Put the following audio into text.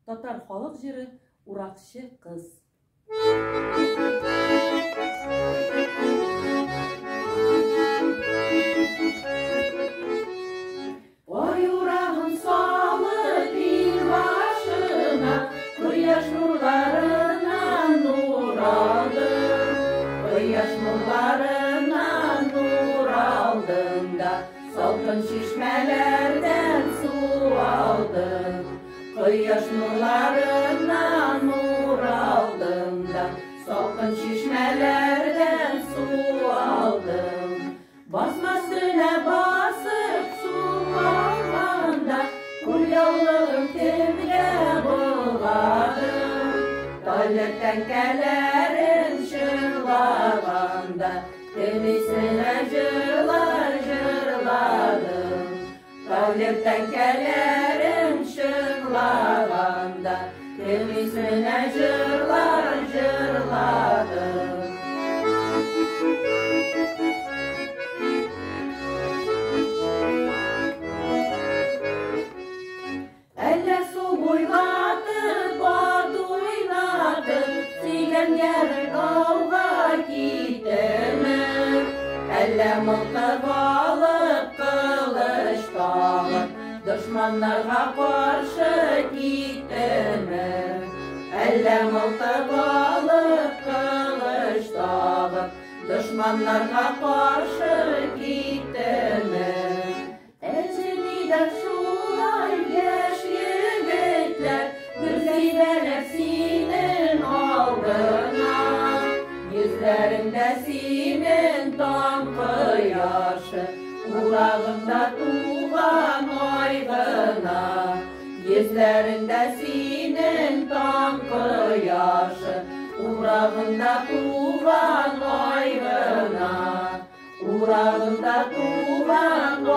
Татар халык җыры Уракчы кыз. Ай урагын салып илбашына, кояш нурларыннан нур алдым. Кояш нурларыннан нур алдым да, салкын чишмәләрдән су алдым. Кояш нурларыннан нур алдым да, салкын чишмәләрдән су алдым. Басма өстенә басып су алганда, кулъяулыгым кемгә болгадым? Талир тәңкәләрен чыңлаганда, кем исенә җырлар җырладым? Талир тәңкәләрен чыңлаганда, кем исенә җырлар җырладым? Әллә су буйлатып, ат уйнатып, сөйгән ярың ауга киттеме? Әллә мылтык алып, кылыч тагып, дошманнарга каршы киттеме? Әллә мылтык алып, кылыч тагып, дошманнарга каршы киттеме? Әҗемидә шулай яшь егетләр, гөл сибәләр синең алдыңа. Йөзләреңдә синең таң кояшы, урагыңда туган ай гына. Йөзләреңдә синең таң кояшы, урагыңда туган ай гына. Урагыңда туган